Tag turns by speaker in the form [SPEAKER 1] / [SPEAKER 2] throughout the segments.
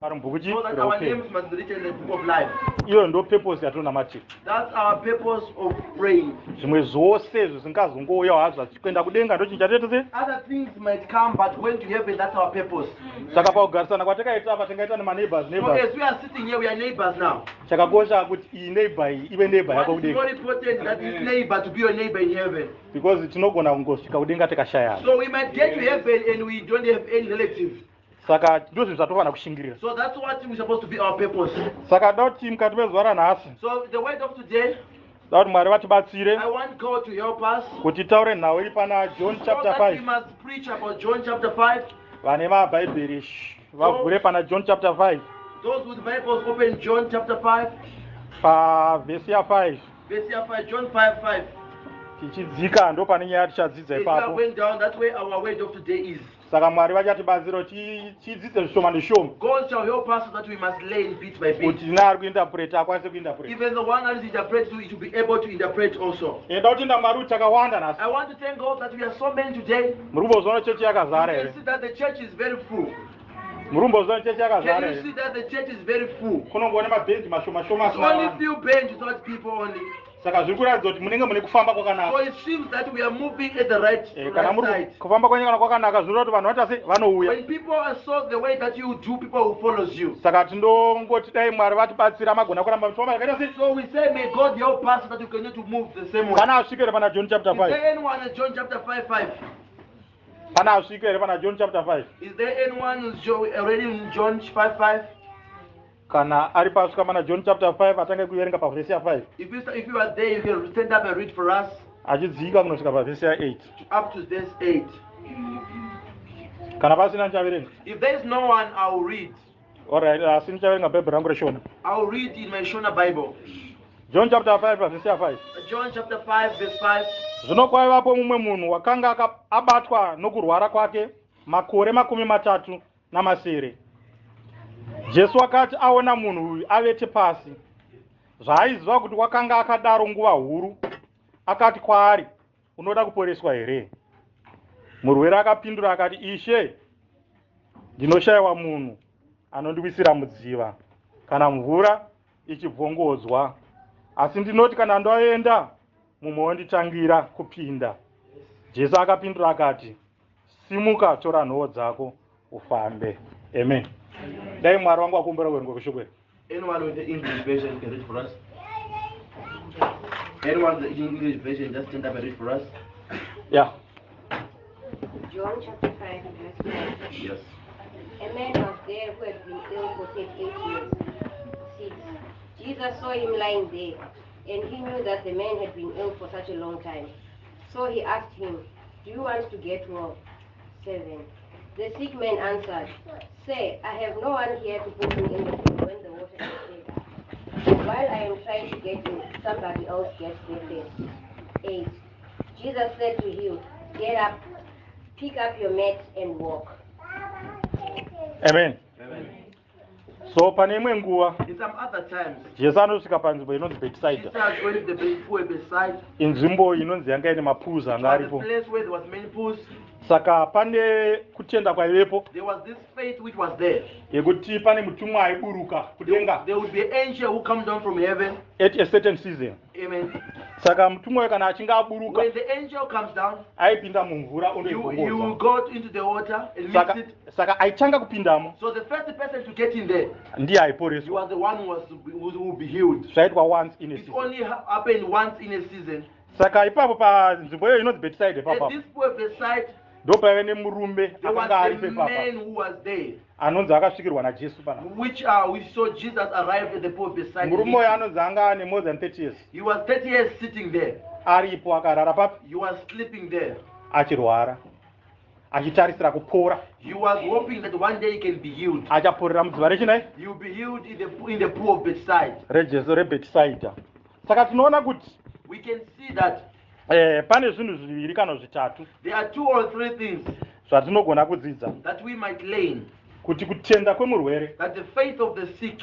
[SPEAKER 1] Ari mubhuku
[SPEAKER 2] So that our
[SPEAKER 1] reupenyu.
[SPEAKER 2] Names must be written in the book of life.
[SPEAKER 1] Iyo ndo purpose yatinonamatira.
[SPEAKER 2] That's our purpose of praying.
[SPEAKER 1] Zvimwe zvose zvisingazongouyawo hazvo kuenda kudenga ndochinhu chatete se.
[SPEAKER 2] Other things might come, but going to heaven, that's our purpose.
[SPEAKER 1] Saka pakugarisana kwatakaita apa, tingaita nemaneighbors
[SPEAKER 2] So
[SPEAKER 1] neighbors.
[SPEAKER 2] as we are sitting here, we are neighbors now.
[SPEAKER 1] Chakakosha kuti iyi neighbor iyi ive neighbor yako
[SPEAKER 2] What is
[SPEAKER 1] kudenga.
[SPEAKER 2] more important that this neighbor to be your neighbor in heaven.
[SPEAKER 1] Because tinogona kungosvika kudenga tikashayana.
[SPEAKER 2] So we might get to heaven and we don't have any relative.
[SPEAKER 1] Saka ndo zvinhu zvatofanira kushingirira.
[SPEAKER 2] So that's what we're supposed to be our purpose.
[SPEAKER 1] Saka da kuti mukati mezuva ranhasi,
[SPEAKER 2] So the word of today,
[SPEAKER 1] da kuti Mwari vatibatsire
[SPEAKER 2] I want God to help us
[SPEAKER 1] kuti taure nhau iri pana John
[SPEAKER 2] so
[SPEAKER 1] chapter
[SPEAKER 2] that we
[SPEAKER 1] 5.
[SPEAKER 2] Must preach about John chapter 5.
[SPEAKER 1] Vane mabhaibheri vavhure pana John chapter 5.
[SPEAKER 2] Those with Bibles, open John chapter 5,
[SPEAKER 1] Pavhesi ya5.
[SPEAKER 2] Verse 5, John 5:5.
[SPEAKER 1] Tichidzika ndo pane nyaya tichadzidza
[SPEAKER 2] If you are
[SPEAKER 1] ipapo.
[SPEAKER 2] Going down, that's where our word of today is.
[SPEAKER 1] Saka Mwari vachatibatsira kuti tidzidze zvishoma neshoma,
[SPEAKER 2] God shall help us so that we must learn bit by bit.
[SPEAKER 1] kuti neari kuinterpreta akwanise kuinterpreta.
[SPEAKER 2] Even the one that is interpreting, to be able to interpret also.
[SPEAKER 1] Enda kutenda Mwari kuti takawanda nhasi.
[SPEAKER 2] I want to thank God that we are so many today.
[SPEAKER 1] Muri kumbozviona chechi
[SPEAKER 2] You
[SPEAKER 1] yakazara
[SPEAKER 2] can
[SPEAKER 1] here?
[SPEAKER 2] see that the church is very full.
[SPEAKER 1] Muri kumbozviona chechi yakazara
[SPEAKER 2] Can you
[SPEAKER 1] here?
[SPEAKER 2] see that the church is very full?
[SPEAKER 1] Kunongova nemabhenji mashoma shoma
[SPEAKER 2] It's
[SPEAKER 1] asina
[SPEAKER 2] only
[SPEAKER 1] vanhu.
[SPEAKER 2] few benches, not people only.
[SPEAKER 1] Saka zviri kuratidza kuti munenge mune kufamba
[SPEAKER 2] So
[SPEAKER 1] kwakanaka.
[SPEAKER 2] it seems that we are moving at the right,
[SPEAKER 1] Eh, kana
[SPEAKER 2] right
[SPEAKER 1] muri
[SPEAKER 2] side.
[SPEAKER 1] kufamba kwenyu kana kwakanaka, zvinoreva kuti vanhu vaita sei? Vanouya.
[SPEAKER 2] When people are saw the way that you do, people will follows you.
[SPEAKER 1] Saka tindongoti dai Mwari vatibatsira magona kuramba muchifamba yakaita sei.
[SPEAKER 2] So we say, may God help us so that we continue to move the same way.
[SPEAKER 1] Kana asvika here pana John chapter
[SPEAKER 2] Is
[SPEAKER 1] 5?
[SPEAKER 2] there anyone in John chapter 5:5?
[SPEAKER 1] Pana asvika here pana John chapter 5?
[SPEAKER 2] Is there anyone who's already in John 5:5?
[SPEAKER 1] Kana ari pasvika pana John chapter 5, atange kuverenga pavhesi ya5.
[SPEAKER 2] If you are there, you can stand up and read for us
[SPEAKER 1] Achidzika kunosvika pavhesi ya8.
[SPEAKER 2] Up to verse 8.
[SPEAKER 1] Kana pasina, ndichaverenga.
[SPEAKER 2] If there is no one, I will read.
[SPEAKER 1] Alright, asi ndichaverenga bhaibheri rangu reShona.
[SPEAKER 2] I will read in my Shona Bible.
[SPEAKER 1] John chapter 5 pavhesi ya5.
[SPEAKER 2] John chapter 5, verse 5.
[SPEAKER 1] Zvino kwaivapo mumwe munhu wakanga abatwa nokurwara kwake makore 37. Jesu akati aona munhu uyu avete pasi, zvaaiziva kuti wakanga akadaro nguva huru, akati kwaari, "Unoda kuporeswa here?" Murwere akapindura akati, "Ishe, ndinoshayiwa munhu anondiwisira mudziva kana mvura ichibvongodzwa, asi ndinoti kana ndaenda, mumwe wonditangira kupinda." Jesu akapindura akati, "Simuka, tora nhoo dzako ufambe." Amen. Dai Mwari wangu akumbira kuverengwa kweshoko iri.
[SPEAKER 2] Anyone with the English version can read for us. Anyone with the English version, just stand up and read for us.
[SPEAKER 1] Ya.
[SPEAKER 3] John chapter 5, verse 5.
[SPEAKER 2] Yes.
[SPEAKER 3] A man was there who had been ill for 38 years. 6. Jesus saw him lying there, and he knew that the man had been ill for such a long time. So he asked him, "Do you want to get well?" 7. The sick man answered, "Sir, I have no one here to put me in the pool when the water is stirred. While I am trying to get in, somebody else gets there first." 8. Jesus said to him, "Get up, pick up your mat, and walk."
[SPEAKER 1] Amen.
[SPEAKER 2] Amen.
[SPEAKER 1] So pane imwe nguva,
[SPEAKER 2] In some other times,
[SPEAKER 1] Jesu anosvika panzvimbo inonzi Betisaida.
[SPEAKER 2] Jesus went to the pool beside.
[SPEAKER 1] Inzvimbo inonzi yanga ine mapools anga
[SPEAKER 2] Was the
[SPEAKER 1] aripo.
[SPEAKER 2] Place where there was many pools.
[SPEAKER 1] Saka pane kutenda kwaivepo
[SPEAKER 2] There was this faith which was there.
[SPEAKER 1] yekuti pane mutumwa aiburuka kudenga
[SPEAKER 2] There would be an angel who come down from heaven.
[SPEAKER 1] At a certain season.
[SPEAKER 2] Amen.
[SPEAKER 1] Saka mutumwa uyu kana achinge aburuka,
[SPEAKER 2] When the angel comes down,
[SPEAKER 1] aipinda mumvura
[SPEAKER 2] you will
[SPEAKER 1] ondoibvongodza.
[SPEAKER 2] go into the water and mix
[SPEAKER 1] Saka,
[SPEAKER 2] it.
[SPEAKER 1] saka aitanga kupindamo
[SPEAKER 2] So the first person to get in there,
[SPEAKER 1] ndiye
[SPEAKER 2] you
[SPEAKER 1] aiporeswa.
[SPEAKER 2] are the one who will be healed.
[SPEAKER 1] Zvaitwa once in a
[SPEAKER 2] It
[SPEAKER 1] season.
[SPEAKER 2] only happened once in a season.
[SPEAKER 1] Saka ipapo panzvimbo iyoyo inonzi Betisaida
[SPEAKER 2] At
[SPEAKER 1] ipapo,
[SPEAKER 2] this pool beside,
[SPEAKER 1] ndo paive nemurume
[SPEAKER 2] there was
[SPEAKER 1] akanga
[SPEAKER 2] a
[SPEAKER 1] aripo ipapa
[SPEAKER 2] man who was there,
[SPEAKER 1] anonzi akasvikirwa naJesu pana.
[SPEAKER 2] Which we saw Jesus arrived at the pool beside.
[SPEAKER 1] Murume uyu anonzi anga ane more than 30 years
[SPEAKER 2] He was 30 years sitting there.
[SPEAKER 1] aripo akarara papi?
[SPEAKER 2] He was sleeping there.
[SPEAKER 1] Achirwara, achitarisira kupora.
[SPEAKER 2] He was hoping that one day he can be healed.
[SPEAKER 1] Achaporera mudziva rechinai?
[SPEAKER 2] He will be healed in the pool of Bethsaida.
[SPEAKER 1] ReJesu reBhetisaidha. Saka tinoona kuti
[SPEAKER 2] We can see that
[SPEAKER 1] pane zvinhu zviviri kana zvitatu
[SPEAKER 2] there are two or three things
[SPEAKER 1] zvatinogona kudzidza,
[SPEAKER 2] that we might learn.
[SPEAKER 1] Kuti kutenda kwemurwere
[SPEAKER 2] That the faith of the sick,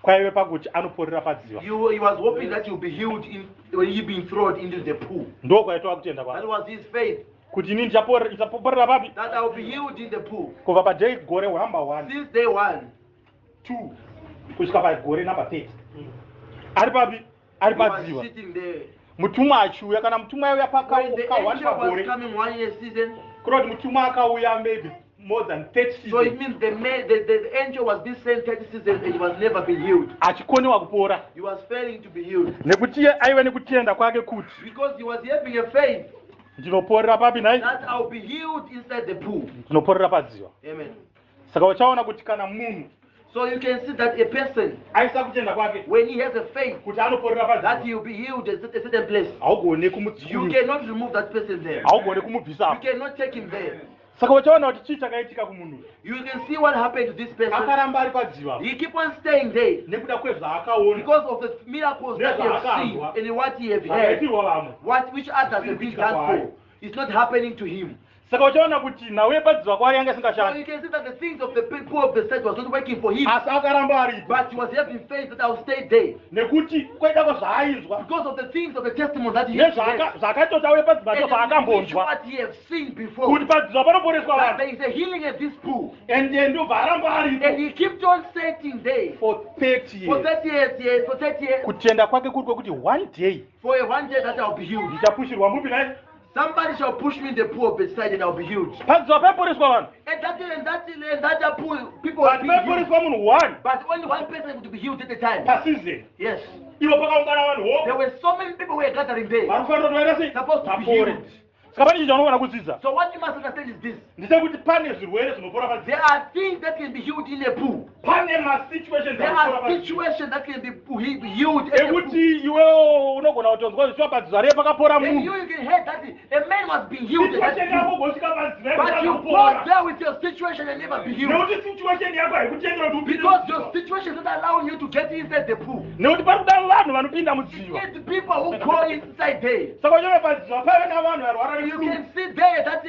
[SPEAKER 1] kwaive pakuti anoporera padziva.
[SPEAKER 2] he was hoping that he will be healed when he being thrown into the pool.
[SPEAKER 1] Ndo kwaitova kutenda
[SPEAKER 2] That
[SPEAKER 1] kwake,
[SPEAKER 2] was his faith.
[SPEAKER 1] Kuti ini ndichaporera papi?
[SPEAKER 2] That I will be healed in the pool.
[SPEAKER 1] Kubva paday gore number one
[SPEAKER 2] Since day one
[SPEAKER 1] to 22 kusvika pagore number 30 ari papi? Ari
[SPEAKER 2] He was
[SPEAKER 1] padziva.
[SPEAKER 2] sitting there.
[SPEAKER 1] Mutumwa achiuya, kana mutumwa aiuya
[SPEAKER 2] When the
[SPEAKER 1] paka1
[SPEAKER 2] angel was
[SPEAKER 1] pagore,
[SPEAKER 2] coming 1 year season,
[SPEAKER 1] kureva kuti mutumwa akauya maybe more than 30
[SPEAKER 2] so it
[SPEAKER 1] seasons
[SPEAKER 2] means the angel was being sent 30 seasons and he was never been healed.
[SPEAKER 1] achikonewa kupora,
[SPEAKER 2] He was failing to be healed
[SPEAKER 1] nekuti iye aive nekutenda kwake kuti
[SPEAKER 2] because he was having a faith
[SPEAKER 1] ndinoporera papi nhai?
[SPEAKER 2] that I'll be healed inside the pool.
[SPEAKER 1] Ndinoporera padziva.
[SPEAKER 2] Amen.
[SPEAKER 1] Saka uchaona kuti kana munhu
[SPEAKER 2] So you can see that a person,
[SPEAKER 1] aisa kutenda kwake
[SPEAKER 2] when he has a faith
[SPEAKER 1] kuti anoporera
[SPEAKER 2] that
[SPEAKER 1] padziva,
[SPEAKER 2] he will be healed at a certain place,
[SPEAKER 1] haugone
[SPEAKER 2] you
[SPEAKER 1] kumutsunya,
[SPEAKER 2] cannot remove that person there.
[SPEAKER 1] haugone kumubvisa
[SPEAKER 2] You
[SPEAKER 1] apo.
[SPEAKER 2] cannot take him there.
[SPEAKER 1] Saka uchaona kuti chii chakaitika kumunhu uyu?
[SPEAKER 2] You can see what happened to this person.
[SPEAKER 1] Akaramba ari padziva
[SPEAKER 2] He keep on staying there
[SPEAKER 1] nekuda kwezvaakaona,
[SPEAKER 2] because of the miracles that he has seen and what he has heard,
[SPEAKER 1] zvakaitirwa vamwe.
[SPEAKER 2] what which others have been done for. It's not happening to him.
[SPEAKER 1] Saka uchaona kuti nhau yepadziva kwaari yanga
[SPEAKER 2] So
[SPEAKER 1] isingashandi,
[SPEAKER 2] you can see that the things of the people of the site was not working for him,
[SPEAKER 1] asi akaramba aripo
[SPEAKER 2] but he was having faith that I will stay there
[SPEAKER 1] nekuti kwaida kwezvaainzwa
[SPEAKER 2] because of the things of the testimony that he has heard.
[SPEAKER 1] nezvaakatoti auye padziva
[SPEAKER 2] And which
[SPEAKER 1] ndozvaakambonzwa
[SPEAKER 2] what he has seen before.
[SPEAKER 1] kuti padziva panoporeswa
[SPEAKER 2] That
[SPEAKER 1] vanhu.
[SPEAKER 2] there is a healing at this pool.
[SPEAKER 1] Ende ndobva aramba
[SPEAKER 2] And
[SPEAKER 1] aripo
[SPEAKER 2] he kept on sitting there
[SPEAKER 1] for 30
[SPEAKER 2] for
[SPEAKER 1] years.
[SPEAKER 2] 30 years, yes, for 30 years,
[SPEAKER 1] Kutenda kwake kuri kwekuti one day
[SPEAKER 2] for a one day that I'll be healed.
[SPEAKER 1] ndichapushirwa mupi nai?
[SPEAKER 2] Somebody shall push me in the pool of Bethsaida and I'll be healed.
[SPEAKER 1] Padziva paiporeswa vanhu,
[SPEAKER 2] And that pool, people were
[SPEAKER 1] but
[SPEAKER 2] being healed.
[SPEAKER 1] paiporeswa munhu one
[SPEAKER 2] But only one person could be healed at a time.
[SPEAKER 1] paseason.
[SPEAKER 2] Yes.
[SPEAKER 1] Ivo pakaungana vanhu
[SPEAKER 2] There
[SPEAKER 1] ho
[SPEAKER 2] were so many people who were gathering there.
[SPEAKER 1] vari kufanira kuti vaita sei?
[SPEAKER 2] Supposed to be
[SPEAKER 1] Vapore.
[SPEAKER 2] healed.
[SPEAKER 1] Saka pane chinhu chaunogona kudzidza
[SPEAKER 2] So what you must understand is this.
[SPEAKER 1] ndechekuti pane zvirwere zvinopora padziva.
[SPEAKER 2] There are things that can be healed in a pool.
[SPEAKER 1] Pane masituations
[SPEAKER 2] There
[SPEAKER 1] anopora
[SPEAKER 2] are
[SPEAKER 1] padziva
[SPEAKER 2] situations that can be healed in a pool.
[SPEAKER 1] ekuti iwewo unogona kutonzwa zvichiwa padziva riye pakapora
[SPEAKER 2] And
[SPEAKER 1] munhu.
[SPEAKER 2] you can hear that a man was being healed at that
[SPEAKER 1] Situation yako
[SPEAKER 2] pool.
[SPEAKER 1] ugosvika padziva
[SPEAKER 2] But you go
[SPEAKER 1] pakapora,
[SPEAKER 2] there with your situation and never be healed.
[SPEAKER 1] nekuti situation yako haikutendera kuti upinde
[SPEAKER 2] Because your
[SPEAKER 1] mudziva.
[SPEAKER 2] situation is not allowing you to get inside the pool.
[SPEAKER 1] Nekuti pari kuda vanhu vanopinda mudziva.
[SPEAKER 2] It's people who go inside there.
[SPEAKER 1] Saka uchiona padziva paive navanhu varwara
[SPEAKER 2] You
[SPEAKER 1] neflu
[SPEAKER 2] can see there that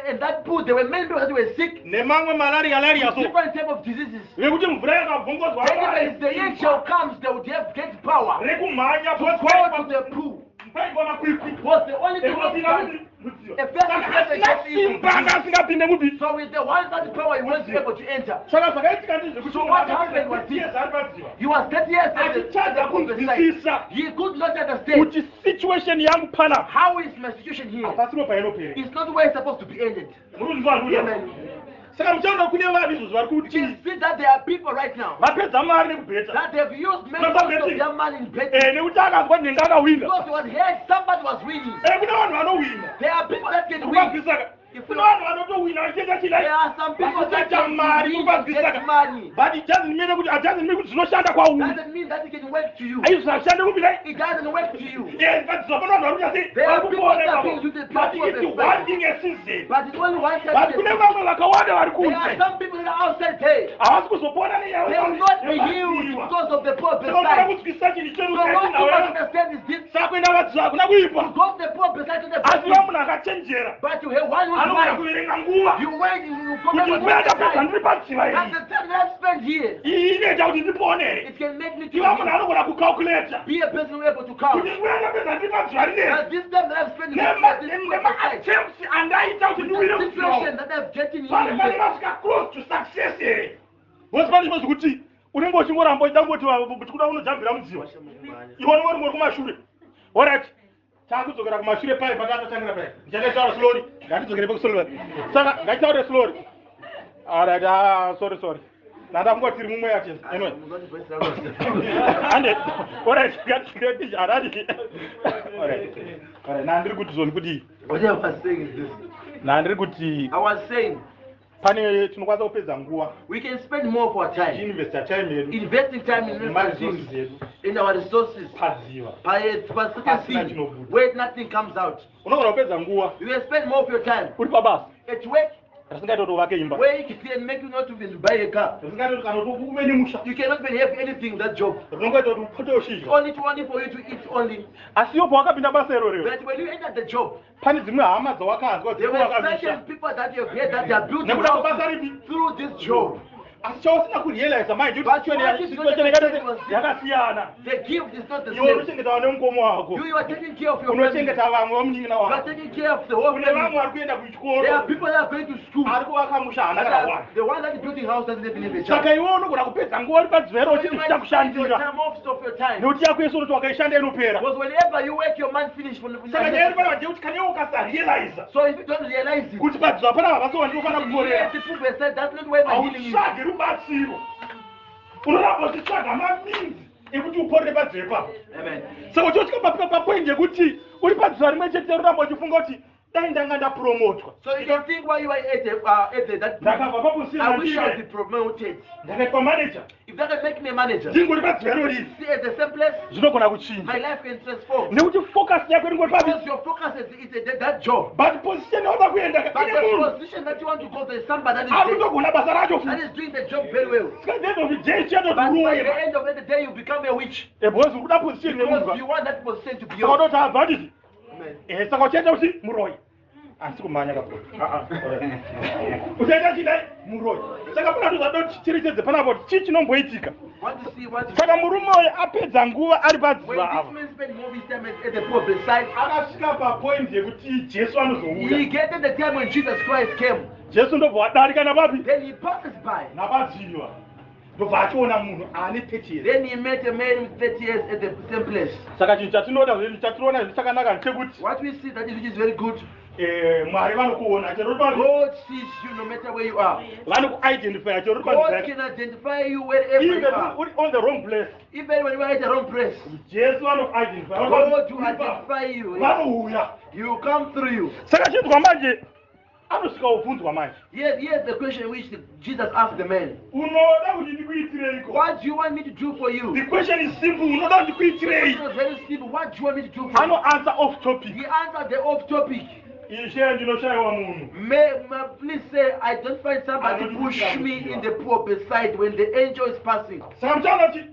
[SPEAKER 2] in that pool there were many people that were sick,
[SPEAKER 1] nemamwe malaria laria, so
[SPEAKER 2] different type of diseases.
[SPEAKER 1] vekuti mvura yakabvongodzwa
[SPEAKER 2] Then if the angel comes, they would have great power
[SPEAKER 1] rekumhanya
[SPEAKER 2] to go to the pool.
[SPEAKER 1] paitwa makwikwi
[SPEAKER 2] Was the only thing was
[SPEAKER 1] ekupinda
[SPEAKER 2] done.
[SPEAKER 1] mudziva.
[SPEAKER 2] A person
[SPEAKER 1] Saka
[SPEAKER 2] person
[SPEAKER 1] asina
[SPEAKER 2] gets into
[SPEAKER 1] simba anga asingapinde mupi.
[SPEAKER 2] So with the one that power, he wasn't able to enter.
[SPEAKER 1] Saka zvakaitika ndezvekuti
[SPEAKER 2] So what happened was this.
[SPEAKER 1] years ari padziva
[SPEAKER 2] He was 30 years at the, at
[SPEAKER 1] achitadza
[SPEAKER 2] the pool beside.
[SPEAKER 1] kunzwisisa
[SPEAKER 2] He could not understand
[SPEAKER 1] kuti situation yangu panapa
[SPEAKER 2] how is my situation here.
[SPEAKER 1] hapasipo painopera.
[SPEAKER 2] It's not where it's supposed to be ended.
[SPEAKER 1] Muri kunzwa
[SPEAKER 2] Amen.
[SPEAKER 1] zviri? Saka muchaona kune vanhu izvozvo vari
[SPEAKER 2] You
[SPEAKER 1] kuti
[SPEAKER 2] can see that there are people right now
[SPEAKER 1] vapedza mari nekubheta
[SPEAKER 2] that they've used many
[SPEAKER 1] Remember
[SPEAKER 2] of
[SPEAKER 1] betting?
[SPEAKER 2] their money in betting.
[SPEAKER 1] Nekuti akanzwa nhenga akawina.
[SPEAKER 2] Because he was heard somebody was winning.
[SPEAKER 1] Kune vanhu vanowina.
[SPEAKER 2] There are people that can win.
[SPEAKER 1] Kubabvisaka kune vanhu vanotowina vachiita chidai,
[SPEAKER 2] There are some people that
[SPEAKER 1] vachiita
[SPEAKER 2] can
[SPEAKER 1] mari
[SPEAKER 2] win and
[SPEAKER 1] kubabvisaka,
[SPEAKER 2] get money.
[SPEAKER 1] but it doesn't mean kuti it doesn't mean kuti zvinoshanda kwauri.
[SPEAKER 2] Doesn't mean that it can work to you.
[SPEAKER 1] Aizvi zvashande kupi dai?
[SPEAKER 2] It doesn't work to you.
[SPEAKER 1] Padziva pane vanhu vari kuita sei?
[SPEAKER 2] There are
[SPEAKER 1] Vari
[SPEAKER 2] people
[SPEAKER 1] kupona
[SPEAKER 2] that
[SPEAKER 1] ipapo.
[SPEAKER 2] are being used
[SPEAKER 1] But
[SPEAKER 2] people
[SPEAKER 1] it's
[SPEAKER 2] of the
[SPEAKER 1] one thing a season,
[SPEAKER 2] But it's only one
[SPEAKER 1] but
[SPEAKER 2] time.
[SPEAKER 1] kune vamwe vakawanda vari
[SPEAKER 2] There are
[SPEAKER 1] kunze
[SPEAKER 2] some people that are outside there.
[SPEAKER 1] havasi kuzopona
[SPEAKER 2] They will not be healed because of the poor
[SPEAKER 1] Saka unofanira
[SPEAKER 2] beside.
[SPEAKER 1] kunzwisisa chinhu
[SPEAKER 2] So what you must understand is this.
[SPEAKER 1] Saka kuenda padziva hakuna kuipa,
[SPEAKER 2] To go to the poor beside to the
[SPEAKER 1] asi va munhu akachenjera
[SPEAKER 2] But you have one who's
[SPEAKER 1] anogona
[SPEAKER 2] wise.
[SPEAKER 1] kuverenga nguva
[SPEAKER 2] You wait, you go
[SPEAKER 1] kuti
[SPEAKER 2] back
[SPEAKER 1] nguva yandapedza
[SPEAKER 2] to the
[SPEAKER 1] ndiri padziva
[SPEAKER 2] time.
[SPEAKER 1] iyi
[SPEAKER 2] And the time that I've spent here,
[SPEAKER 1] iyi inoita kuti ndipone here?
[SPEAKER 2] it can make me to
[SPEAKER 1] Iva munhu anogona kucalculata
[SPEAKER 2] be a person who able to count.
[SPEAKER 1] kuti nguva yandapedza ndiri padziva rineri
[SPEAKER 2] That this time that I've spent in this poor beside,
[SPEAKER 1] nemaattempts andaita kuti ndiwire
[SPEAKER 2] the
[SPEAKER 1] mudziva
[SPEAKER 2] situation that I've getting
[SPEAKER 1] pane
[SPEAKER 2] in
[SPEAKER 1] pane
[SPEAKER 2] here,
[SPEAKER 1] vasvika close to success here, because pane chimwe zvekuti unenge uchingoramba uchida kungoti tikuda unojambira mudziva, iwe unenge uri kumashure. Alright, takudzokera kumashure pai patatatangira pai. Ndichataitaura slowly, ngatidzokere pakuslowly. Saka ngatitaure slowly. Alright, ah, sorry, sorry, ndanda tiri mumwe yacho. Anyway, ande, alright, ngatidzokere harari. Alright, alright, nandiri kuti zvoni kudii?
[SPEAKER 2] What I was saying is this.
[SPEAKER 1] Nandiri kuti
[SPEAKER 2] I was saying
[SPEAKER 1] pane tinokwanisa kupedza nguva
[SPEAKER 2] we can spend more of our time
[SPEAKER 1] tichiinvesta time yedu
[SPEAKER 2] investing time in
[SPEAKER 1] nemaresources
[SPEAKER 2] things,
[SPEAKER 1] edu
[SPEAKER 2] in our resources
[SPEAKER 1] padziva
[SPEAKER 2] by certain
[SPEAKER 1] Pasina
[SPEAKER 2] thing
[SPEAKER 1] chinobuda.
[SPEAKER 2] where nothing comes out.
[SPEAKER 1] Unogona kupedza nguva
[SPEAKER 2] You can spend more of your time
[SPEAKER 1] uri pabasa
[SPEAKER 2] at work
[SPEAKER 1] risingaita kuti uvake imba,
[SPEAKER 2] where it can make you not even buy a car.
[SPEAKER 1] risingaita kuti kana kuti uve nemusha,
[SPEAKER 2] You cannot even have anything in that job.
[SPEAKER 1] rinongoita kuti upote uchidya.
[SPEAKER 2] Only for you to eat only.
[SPEAKER 1] Asi iwo pawakapinda basa irorero,
[SPEAKER 2] But when you enter the job,
[SPEAKER 1] pane dzimwe hama dzawakanzwa
[SPEAKER 2] there were
[SPEAKER 1] dzekuvaka
[SPEAKER 2] certain
[SPEAKER 1] misha
[SPEAKER 2] people that you have heard that they are building
[SPEAKER 1] nekuda kwebasa
[SPEAKER 2] houses
[SPEAKER 1] ripi?
[SPEAKER 2] through this job.
[SPEAKER 1] Asi chausina kurealiza manje
[SPEAKER 2] But
[SPEAKER 1] kuti
[SPEAKER 2] what is
[SPEAKER 1] situation
[SPEAKER 2] not
[SPEAKER 1] yakaita
[SPEAKER 2] was
[SPEAKER 1] se- yakasiyana.
[SPEAKER 2] The gift is not the
[SPEAKER 1] Iwe
[SPEAKER 2] same.
[SPEAKER 1] unochengeta vane mukoma wako,
[SPEAKER 2] You are taking care of your family.
[SPEAKER 1] unochengeta vamwe vamunin'ina
[SPEAKER 2] You are
[SPEAKER 1] wako,
[SPEAKER 2] taking care of the whole
[SPEAKER 1] kune vamwe
[SPEAKER 2] family.
[SPEAKER 1] vari kuenda
[SPEAKER 2] There are
[SPEAKER 1] kuchikoro,
[SPEAKER 2] people that are going to school.
[SPEAKER 1] ari kuvaka musha haana
[SPEAKER 2] That
[SPEAKER 1] kana
[SPEAKER 2] are,
[SPEAKER 1] one.
[SPEAKER 2] the one that is building house doesn't even have a
[SPEAKER 1] Saka
[SPEAKER 2] child.
[SPEAKER 1] iwe unogona kupedza nguva uri padzivero
[SPEAKER 2] So you
[SPEAKER 1] uchiti
[SPEAKER 2] might spend your
[SPEAKER 1] zvichakushandira
[SPEAKER 2] time off of your time.
[SPEAKER 1] nekuti yako yese unoti wakaishanda inopera.
[SPEAKER 2] Because whenever you work, your man finish from the
[SPEAKER 1] Saka nyaya iri panapa ndeyekuti kana iwe ukasarealiza
[SPEAKER 2] So if you don't realize it,
[SPEAKER 1] kuti padziva panapa vasiwa ndinofanira
[SPEAKER 2] here
[SPEAKER 1] kuporera,
[SPEAKER 2] the people said that's not where my healing is.
[SPEAKER 1] hautsvagi rubatsiro, unoramba uchitsvaga maminzi ekuti uporere padziva ipapo.
[SPEAKER 2] Amen.
[SPEAKER 1] Saka uchosvika papoint yekuti uri padziva rimwe chete uramba uchifunga kuti dai ndanga ndapromotwa,
[SPEAKER 2] So you can think why you are at the that
[SPEAKER 1] ndakabva
[SPEAKER 2] I wish I would
[SPEAKER 1] paposition
[SPEAKER 2] be promoted.
[SPEAKER 1] ndakaitwa manager,
[SPEAKER 2] If that can make me a manager,
[SPEAKER 1] ndingori padziva roriri,
[SPEAKER 2] see at the same place,
[SPEAKER 1] zvinogona kuchinja
[SPEAKER 2] my life can transform.
[SPEAKER 1] nekuti focus yako iringori papi.
[SPEAKER 2] Because your focus is at that job.
[SPEAKER 1] But position yauda kuenda
[SPEAKER 2] But
[SPEAKER 1] ine
[SPEAKER 2] the
[SPEAKER 1] munhu
[SPEAKER 2] position that you want to go, there's somebody that is
[SPEAKER 1] ari
[SPEAKER 2] there,
[SPEAKER 1] kutogona basa racho
[SPEAKER 2] that
[SPEAKER 1] futi.
[SPEAKER 2] is doing the job very well.
[SPEAKER 1] Saka the end of the day
[SPEAKER 2] But by
[SPEAKER 1] chatoti
[SPEAKER 2] the
[SPEAKER 1] uroye
[SPEAKER 2] end of the day, you become a witch.
[SPEAKER 1] because uri kuda position
[SPEAKER 2] Because
[SPEAKER 1] yemunhu.
[SPEAKER 2] you want that position to be
[SPEAKER 1] Saka
[SPEAKER 2] yours.
[SPEAKER 1] unoti abva nditi
[SPEAKER 2] Amen.
[SPEAKER 1] saka uchaita kuti muroyi handisi kumhanya kapo, uchaita chidai muroyi. Saka pana tozvadocherechedze panapo kuti chii chinomboitika.
[SPEAKER 2] Want to see what?
[SPEAKER 1] Saka murume uyu apedza nguva ari
[SPEAKER 2] When
[SPEAKER 1] padziva
[SPEAKER 2] this
[SPEAKER 1] ava,
[SPEAKER 2] man spent more of his time at the poor beside,
[SPEAKER 1] akasvika papoint yekuti Jesu
[SPEAKER 2] he
[SPEAKER 1] anozouya.
[SPEAKER 2] get at the time when Jesus Christ came.
[SPEAKER 1] Jesu ndobva wadarika napapi?
[SPEAKER 2] Then he passes by.
[SPEAKER 1] Napadziva, ndobva achiona munhu ane 30 years.
[SPEAKER 2] Then he met a man with 30 years at the same place.
[SPEAKER 1] Saka chinhu chatinoda zvedu, chatinoona zvedu chakanaka ndechekuti
[SPEAKER 2] What we see that is which is very good,
[SPEAKER 1] Mwari vanokuona chero uri papi.
[SPEAKER 2] God sees you no matter where you are.
[SPEAKER 1] Vanokuidentifya chero uri
[SPEAKER 2] God
[SPEAKER 1] padziva,
[SPEAKER 2] can identify you wherever you
[SPEAKER 1] even
[SPEAKER 2] are.
[SPEAKER 1] uri on the wrong place.
[SPEAKER 2] Even when you are at the wrong place,
[SPEAKER 1] Jesu vanokuidentifya.
[SPEAKER 2] God will identify you.
[SPEAKER 1] Vanouya.
[SPEAKER 2] He will come through you.
[SPEAKER 1] Saka chinzwa manje, anosvika ubvunzwa manje,
[SPEAKER 2] Here's the question which Jesus asked the man.
[SPEAKER 1] unoda kuti ndikuitireiko?
[SPEAKER 2] What do you want me to do for you?
[SPEAKER 1] The question is simple, unoda kuti
[SPEAKER 2] The
[SPEAKER 1] ndikuitirei?
[SPEAKER 2] question was very simple. What do you want me to do for you?
[SPEAKER 1] Anoanswer off topic.
[SPEAKER 2] He answered the off topic.
[SPEAKER 1] Ishe, ndinoshayiwa munhu
[SPEAKER 2] May please say, I don't find somebody to push me in the poor beside when the angel is passing.
[SPEAKER 1] Saka muchaona kuti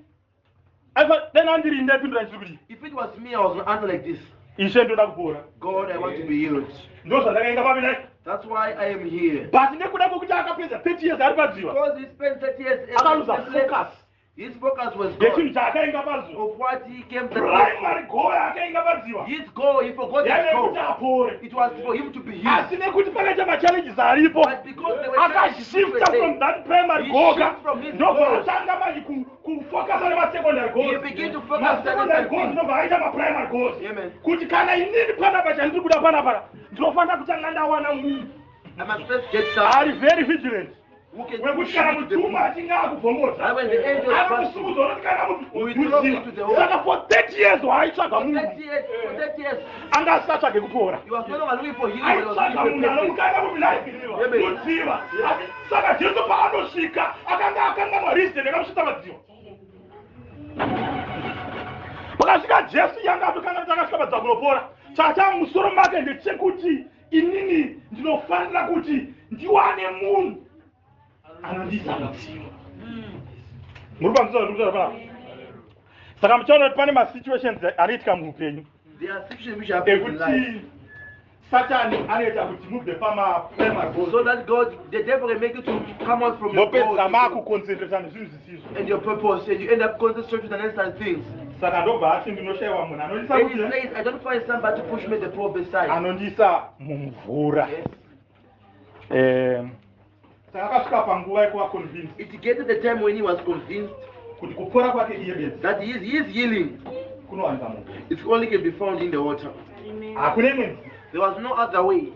[SPEAKER 1] aifa dai andiri ndaipindura ndichiri kuti
[SPEAKER 2] If it was me, I was going to answer like this.
[SPEAKER 1] Ishe, ndoda kupora.
[SPEAKER 2] God, I want to be healed.
[SPEAKER 1] Ndo zvandakaenda papi nai.
[SPEAKER 2] That's why I am here.
[SPEAKER 1] But nekuda kwekuti akapedza 30 years ari padziva,
[SPEAKER 2] Because he spent 30 years in
[SPEAKER 1] akaluza
[SPEAKER 2] the place,
[SPEAKER 1] focus
[SPEAKER 2] his focus was
[SPEAKER 1] yechinhu
[SPEAKER 2] God.
[SPEAKER 1] chaakainga pazuva.
[SPEAKER 2] Of what he came to place.
[SPEAKER 1] Primary goal yaakainga padziva
[SPEAKER 2] His goal, he forgot his
[SPEAKER 1] yaive kuti
[SPEAKER 2] goal.
[SPEAKER 1] apore.
[SPEAKER 2] It was for him to be healed.
[SPEAKER 1] Asi nekuti pakaita machallenges aripo,
[SPEAKER 2] But because there were challenges which were
[SPEAKER 1] akashifta from
[SPEAKER 2] there,
[SPEAKER 1] that primary
[SPEAKER 2] He
[SPEAKER 1] goal ka
[SPEAKER 2] shift from his
[SPEAKER 1] ndobva
[SPEAKER 2] goal.
[SPEAKER 1] atanga manje kufokasa nemasecondary
[SPEAKER 2] He begin to focus on
[SPEAKER 1] goals.
[SPEAKER 2] the
[SPEAKER 1] Goals
[SPEAKER 2] things.
[SPEAKER 1] ndobva aita maprimary goals,
[SPEAKER 2] Amen.
[SPEAKER 1] kuti kana inini panapa chandiri kuda panapa, ndinofanira kutanga ndawana munhu
[SPEAKER 2] I must first get somebody
[SPEAKER 1] ari very vigilant,
[SPEAKER 2] who can
[SPEAKER 1] wekuti
[SPEAKER 2] push
[SPEAKER 1] kana
[SPEAKER 2] me to the
[SPEAKER 1] mutumwa
[SPEAKER 2] pool.
[SPEAKER 1] achinge akubvongodza,
[SPEAKER 2] And when the angel is passing,
[SPEAKER 1] anokusumudza unoti kana
[SPEAKER 2] We throw
[SPEAKER 1] mudziva.
[SPEAKER 2] into the hole.
[SPEAKER 1] Saka for 30 years waaitsvaga
[SPEAKER 2] for
[SPEAKER 1] munhu,
[SPEAKER 2] 30 years, for 30 years,
[SPEAKER 1] anga asisatsvage kupora,
[SPEAKER 2] he was no longer looking for healing, but he was
[SPEAKER 1] aitsvaga
[SPEAKER 2] looking
[SPEAKER 1] munhu
[SPEAKER 2] for blessing.
[SPEAKER 1] anomukanda
[SPEAKER 2] Amen.
[SPEAKER 1] kuti mudziva. Saka Jesu paanosvika akanga akanganwa reason yakamusvitsa padziva. Pakasvika Jesu yanga atokanga kuti akasvika padziva kunopora. Chacha musoro make ndechekuti inini ndinofanira kuti ndiwane munhu anondiisa mudziva. Muri pamusoro ndikutaura panapa. Saka muchaona kuti pane masituations anoitika muupenyu
[SPEAKER 2] There are situations which happen in life.
[SPEAKER 1] ekuti Satani anoita kuti mubve pamaprimary goals,
[SPEAKER 2] So that God, the devil can make you to come out from your
[SPEAKER 1] mopedza
[SPEAKER 2] goal
[SPEAKER 1] maakuconcentrata nezvinhu zvisizvo.
[SPEAKER 2] and your purpose, and you end up concentrating on unnecessary things.
[SPEAKER 1] Saka ndobva ati ndinoshayiwa munhu anondisa
[SPEAKER 2] Then he
[SPEAKER 1] kuti
[SPEAKER 2] says, I don't find somebody to push me the poor beside.
[SPEAKER 1] anondisa mumvura.
[SPEAKER 2] Yes.
[SPEAKER 1] Saka akasvika panguva yekuva convinced
[SPEAKER 2] It gets to the time when he was convinced
[SPEAKER 1] kuti kupora kwake iye bedzi
[SPEAKER 2] that his healing
[SPEAKER 1] kunowanika mumvura.
[SPEAKER 2] it only can be found in the water.
[SPEAKER 1] Hakuna imwe nzira.
[SPEAKER 2] There was no other way.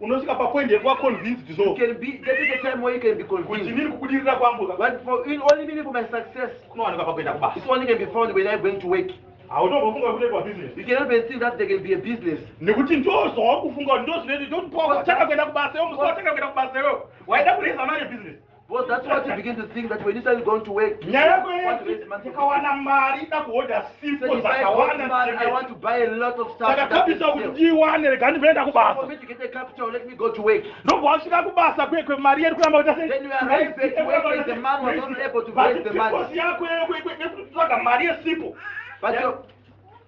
[SPEAKER 1] Unosvika papoint yekuva convinced
[SPEAKER 2] You
[SPEAKER 1] so
[SPEAKER 2] can be get to the time where you can be
[SPEAKER 1] kuti
[SPEAKER 2] convinced.
[SPEAKER 1] inini kubudirira kwangu ka
[SPEAKER 2] But for in only meaning for my success,
[SPEAKER 1] kunowanika pakuenda kubasa.
[SPEAKER 2] it only can be found when I'm going to work.
[SPEAKER 1] Hautombofunga kutoitwa business,
[SPEAKER 2] You cannot even think that there can be a business.
[SPEAKER 1] nekuti ndo zvawakufunga kuti ndo zvinoita kuenda kubasa iwe musi watanga kuenda kubasa iwewe waida kureza mari yebusiness.
[SPEAKER 2] Because that's what you begin to think that when you start going to work,
[SPEAKER 1] Nyaya yako
[SPEAKER 2] you want to raise money.
[SPEAKER 1] tikawana mari ida kuhodha
[SPEAKER 2] So
[SPEAKER 1] sipo
[SPEAKER 2] if I got money, I
[SPEAKER 1] dzakawanda,
[SPEAKER 2] want to buy a lot of stuff.
[SPEAKER 1] saka
[SPEAKER 2] that
[SPEAKER 1] kapisa
[SPEAKER 2] is
[SPEAKER 1] kuti
[SPEAKER 2] sell.
[SPEAKER 1] ndiiwane, rega ndimboenda
[SPEAKER 2] For
[SPEAKER 1] kubasa.
[SPEAKER 2] me to get a capital, let me go to work.
[SPEAKER 1] Ndobva wasvika kubasa kwekwe mari yedu kuramba kuita sei?
[SPEAKER 2] Then you arrive at work and the man was not able to raise the money.
[SPEAKER 1] But purpose yako yekutsvaga mari yesipo,
[SPEAKER 2] But your,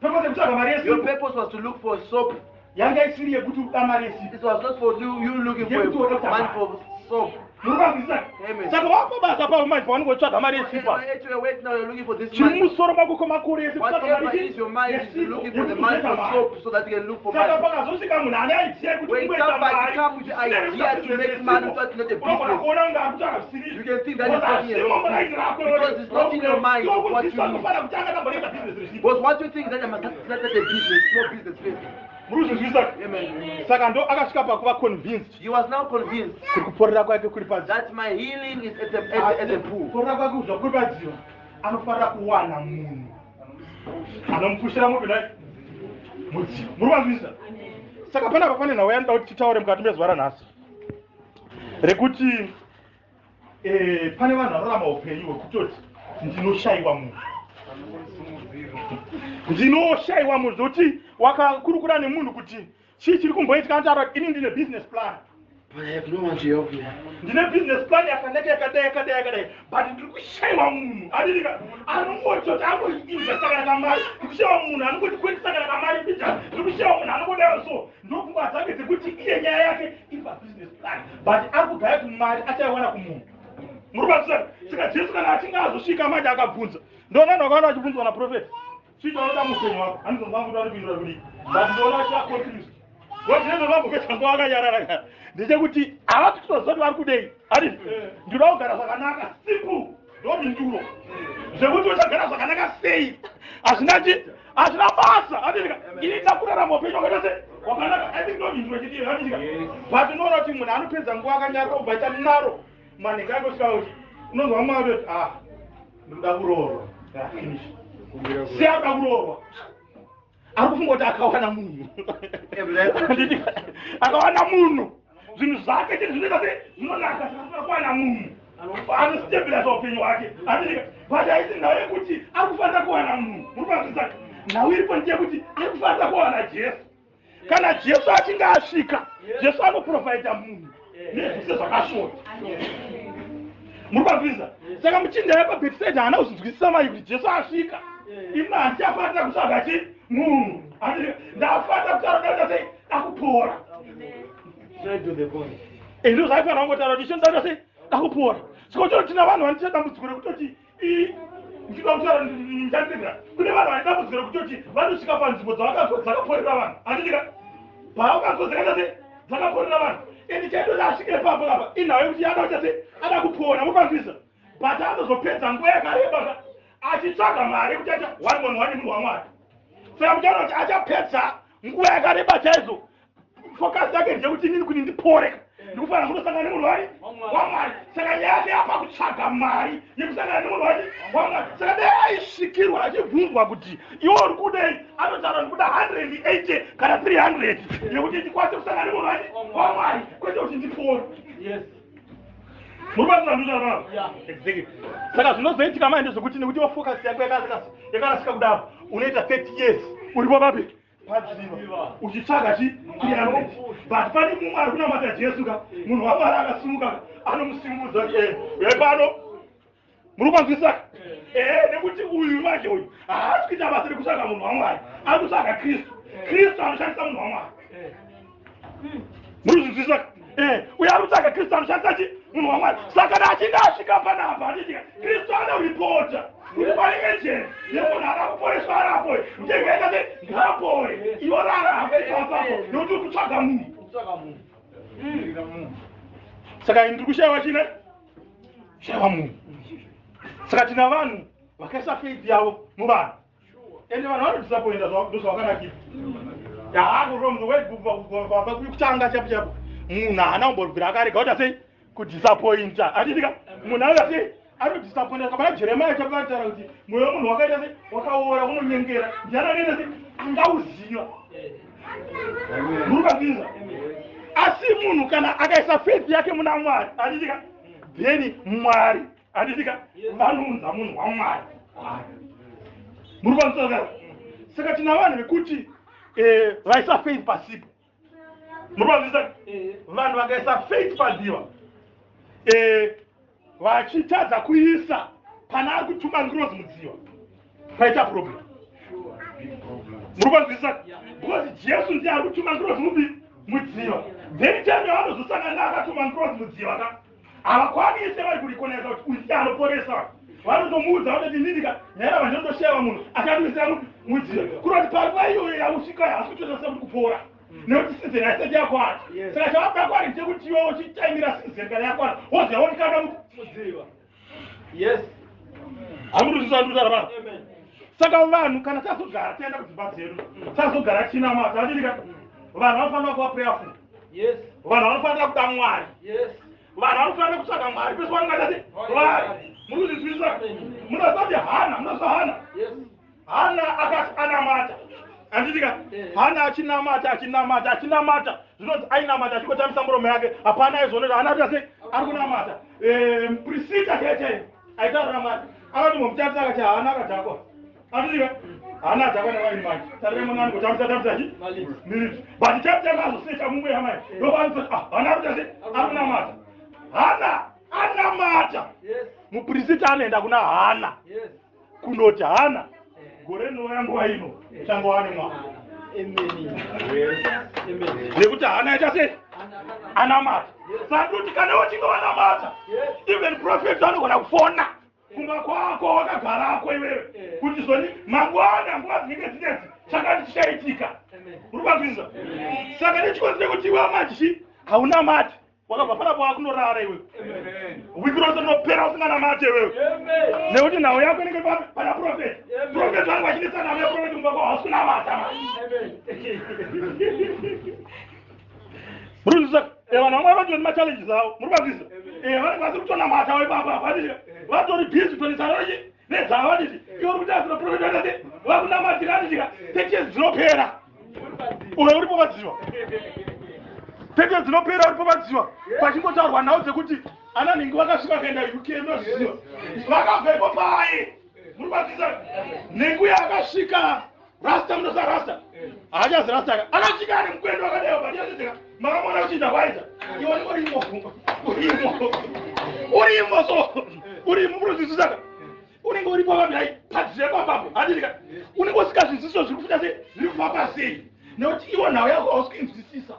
[SPEAKER 1] purpose yekutsvaga mari
[SPEAKER 2] your
[SPEAKER 1] yesipo
[SPEAKER 2] purpose was to look for soap.
[SPEAKER 1] yanga isiri yekuti uda mari yesipo.
[SPEAKER 2] It was not for you looking for
[SPEAKER 1] Yekuti
[SPEAKER 2] money for soap.
[SPEAKER 1] Muri kwanzwisisa?
[SPEAKER 2] Amen.
[SPEAKER 1] Saka wapa basa pavo manje pavanongotsvaga mari
[SPEAKER 2] So
[SPEAKER 1] yesipo.
[SPEAKER 2] at your wait now, you're looking for this
[SPEAKER 1] Chiri
[SPEAKER 2] money.
[SPEAKER 1] musoro mako kwemakore ese kutsvaga
[SPEAKER 2] Whatever
[SPEAKER 1] mari
[SPEAKER 2] is your mind is
[SPEAKER 1] yesipo,
[SPEAKER 2] looking for the money
[SPEAKER 1] yekuzoita
[SPEAKER 2] for
[SPEAKER 1] mari.
[SPEAKER 2] soap so that you can look for
[SPEAKER 1] Saka
[SPEAKER 2] money.
[SPEAKER 1] pakazosvika munhu ane idea yekuti
[SPEAKER 2] When
[SPEAKER 1] kungoita
[SPEAKER 2] somebody
[SPEAKER 1] mari,
[SPEAKER 2] come with the idea to make money, that's not a
[SPEAKER 1] unogona
[SPEAKER 2] business.
[SPEAKER 1] kuona kunge ari kutsvaga zvisiri.
[SPEAKER 2] You can think that is talking a
[SPEAKER 1] Because
[SPEAKER 2] lot.
[SPEAKER 1] hazvimo muraini rako
[SPEAKER 2] Because it's not in your mind of what you
[SPEAKER 1] Jesu
[SPEAKER 2] need.
[SPEAKER 1] anofanira kutanga tamboita business resipo.
[SPEAKER 2] Because what you think that I must start a business, small business first.
[SPEAKER 1] Muri kuzvinzwisisa?
[SPEAKER 2] Amen.
[SPEAKER 1] Saka ndo akasvika pakuva convinced
[SPEAKER 2] He was now convinced
[SPEAKER 1] kuti kuporera kwake kuri padziva.
[SPEAKER 2] that my healing is at the pool.
[SPEAKER 1] Kuporera kwake kuzva kuri padziva anofanira kuwana munhu anomupushira mupinda mudziva. Muri kuzvinzwisisa? Saka panapa pane nhau yanoda kuti titaure mukati mezuva ranhasi rekuti pane vanhu vanorarama upenyu hwekutoti ndinoshayiwa munhu, ndinoshayiwa munhu, zvokuti wakakurukura nemunhu kuti chii chiri kumboitika, anotaura kuti ini ndine business plan.
[SPEAKER 2] But I have no one to help me.
[SPEAKER 1] Ndine business plan yakanaka, yakadai, yakadai, yakadai, but ndiri kushayiwa munhu adidika anongototi angoinvesta kana kamari. Ndiri kushayiwa munhu anongotikwetisa kana kamari mbijana. Ndiri kushayiwa munhu anongodaro. So ndopfungwa dzake dzekuti iye nyaya yake iri pabusiness plan, but ari kugaya kuti mari achaiwana kumunhu. Muri kubatsira? Saka Jesu kana achinge azosvika manje akabvunza, ndoona vanhu vakaona vachibvunzwa naprofeti, chii chaunoda muupenyu wako? Handizonzwa kuti vari kupindura kudii, but ndoona vachivaconfused. Ngotinendo vambopedza nguva vakanyarara ka ndechekuti havasi kutoziva kuti vari kudei. Ati ndinoda kugara zvakanaka, simple, ndo mhinduro. Zvekuti uchagara zvakanaka sei hazvina chi hazvina basa. Atiika ini nda kurarama upenyu wakaita se wakanaka. I think ndo mhinduro chitiyo. Atiika but unoona kuti munhu anopedza nguva akanyarara ubva aita naro manhenge ake kusvika kuti unonzwa mumwe atoti, "Ah, ndinoda kuroorwa." Ah, finish. Sei akuda kuroorwa? Ari kufunga kuti akawana munhu. Handiti, akawana munhu zvinhu zvake chete zvinoita se zvinonaka. Saka kuwana munhu anostabiliza upenyu hwake. Handiti, but haisi nhau yekuti ari kufanira kuwana munhu. Muri kuanzwisisa? Nhau iripo ndeyekuti ari kufanira kuwana Jesu. Kana Jesu achinge asvika, Jesu anoprovhaida munhu nezvise zvakashota. Muri kuanzwisisa? Saka muchinda yepaBhetisaidha haana kuzvinzwisisa mai kuti Jesu asvika, ini handichafanira kutsvaga chi munhu. Handiti, ndafanira kutaura daita sei dakupora.
[SPEAKER 4] Straight to the point.
[SPEAKER 1] Ndo zvaifanira kungotaura kuti ishe, ndaita sei dakupora. Saka uchoti tina vanhu vanoita dambudziko rekutoti ndinoda kutaura ndandira kune vanhu vane dambudziko rekutoti vanosvika panzvimbo dzakaporera vanhu. Handitika pavakanzwa dzakaita sei dzakaporera vanhu, and chaitoti asvike ipapo kapa inhau yekuti ada kuita sei ada kupona. Mupanzwisa? But anozopedza nguva yakareba ka achitsvaga mari yekuti aita one on one munhu waMwari. Saka muchaona kuti achapedza nguva yakareba chaizvo. Focus yake ndeyekuti inini kuti ndipore ndikufanira kundosangana nemunhu wani waMwari. Saka nyaya yake yapa kutsvaga mari yekusangana nemunhu wani waMwari. Saka dai aisvikirwa achibvunzwa kuti iwe uri kudei, anotaura ndikuda 180 kana 300 yekuti ndikwanise kusangana nemunhu wani waMwari, kwete kuti ndipore. Muri kubatsira ndutaura? Exactly. Saka zvinozoitika manje ndezvekuti nekuti focus yako yakarasika kudaro, unoita 30 years uripo papi padziva uchitsvaga chi 300, but pane mumwe ari kunamata Jesu ka, munhu waMwari akasimuka ka, anomusimudza kuti uyai pano. Muri kupanzwisisa? Nekuti uyu manje uyu haasi kuita basa rekutsvaga munhu waMwari, ari kutsvaga Kristu. Kristu anoshandisa munhu waMwari. Muri kuzvinzwisisa? Uyo ari kutsvaga Kristu anoshandisa chi munhu waMwari. Saka kana achinge asvika panapa, handitika Kristu anoripota kuti pane agent yemunhu ada kuporeswa arapo, njengaita se ngaapore. Iwo rara hako ipapapo nekuti uri kutsvaga munhu.
[SPEAKER 4] Kutsvaka munhu.
[SPEAKER 1] Saka ndiri kushayiwa chine shayiwa munhu. Saka tina vanhu vakaisa faith yavo muvanhu, ende vanhu vanodisappointa. Ndozvavakanakira kutanga chapo chapo. Munhu haana kumbobvira akarega kuti asei kudisappointa. Handitika munhu anoita sei anodisappointa. Saka pana Jeremia chapo vanotaura kuti mwoyo wemunhu wakaita sei wakaora, unonyengera, ndiani anoita sei angauziva? Muri kupanzwisisa? Asi munhu kana akaisa faith yake muna Mwari, handitika, then Mwari, handitika, vanounza munhu waMwari. Muri kupanzwisisa? Saka tina vanhu vekuti vaisa faith pasipo. Muri kupanzwisisa? Vanhu vakaisa faith padziva, vachitadza kuisa pana ari kutuma ngirozi mudziva, paita problem. Muri kupanzwisisa? Because Jesu ndiye ari kutuma ngirozi mubi mudziva. Then time yavanozosangana naakatuma ngirozi mudziva ka, Havakwanise vari kurikonesa kuti uyu ndiye anoporesa. Vanotomuudza vanoti inini ka nyaya vandinotosheva munhu achandiwisira mudziva. Kuroti panguva iyoyo yausvika haasi kutoita sekuti kupora, nekuti season haisati yakwana. Saka chavanoda kwari ndechekuti iwe uchitaimira season kana yakwana, wozoyaonekana
[SPEAKER 2] mudziva. Yes.
[SPEAKER 1] Hamuruzisa ndikutaura pano?
[SPEAKER 2] Amen.
[SPEAKER 1] Saka vanhu kana tazogara taenda kudzimba dzedu, tazogara tinamata, adidika, vanhu vanofanira kuva prayerful. Vanhu vanofanira kuda Mwari. Vanhu vanofanira kutsvaga Mwari pese vanongatati vari. Muri kuzvinzwisisa? Munoziva kuti Hana, munoziva Hana?
[SPEAKER 2] Yes.
[SPEAKER 1] Hana akati anamata, handitika? Hana achinamata, achinamata, achinamata, zvinonzi ainamata achingotambisa muromo yake. Hapana aizoona kuti Hana ari sei, ari kunamata. Muprista chaichai aitaura Mwari akati momutarisa, akati Hana akadhakwa, handitika? Hana adhakwa newaini manje. Tarire mwana anongotambisa tambisa chi
[SPEAKER 2] Malips.
[SPEAKER 1] Malips, but chakutanga azosecha mumwe yamai, ndovanoti, ah, Hana ari kuita sei? Ari kunamata. Hana anamata. Muprista anoenda kuna Hana kunoti, "Hana, gore rinouya nguva ino uchangova nemwana."
[SPEAKER 2] Amen. Amen.
[SPEAKER 1] Nekuti Hana aita sei? Anamata. Saka kana uchinge wanamata, even prophet anogona kufona kumba kwako wakagarako iwewe kuti zoni mangwana nguva dzinenge dzinedzi chakati chichaitika.
[SPEAKER 2] Amen.
[SPEAKER 1] Uri kwanzwisisa? Saka nechikonzero chekuti iwe manje haunamati, wakabva panapo wakunorara iwewe, wiki rose rinopera usinganamati iwewe,
[SPEAKER 2] Amen.
[SPEAKER 1] nekuti nhau yako inenge pana prophet.
[SPEAKER 2] Amen.
[SPEAKER 1] Prophet vanenge vachinetsa nhau yaprofeti kumba kwako, hausi kunamata manje.
[SPEAKER 2] Amen.
[SPEAKER 1] Muri kuzwisisa? Vanhu vamwe vatori machallenges avo. Muri kuzwisisa? Vanenge vasiri kutonamata ipapo apo, handiti? Vatori busy kutonesana nechi nedzavo, handiti? Iwe uri kutarisira prophet vandati vakunamatira, handitika? 30 years dzinopera uve uripo padziva. 30 years dzinopera uripo padziva, pachingotaurwa nhau dzekuti ana nhingi vakasvika vakaenda UK. Munozviziva, vakabva ipo pai. Muri kuzwisisa? Nhengu yakasvika, rasta, munoziva rasta, haachazi rasta ka, akasvika ane mukwendo wakadaiwa patiazidzika. Makamona kuchinja kwaita iwe urimo, urimo, urimo, so urimo. Munozwisisaka? Unenge uripo vamai padziva papapo, handitika? Unenge usingazvinzwisiso zviri kuita sei, zviri kufamba sei, nekuti iwo nhau yako hausi kuinzwisisa.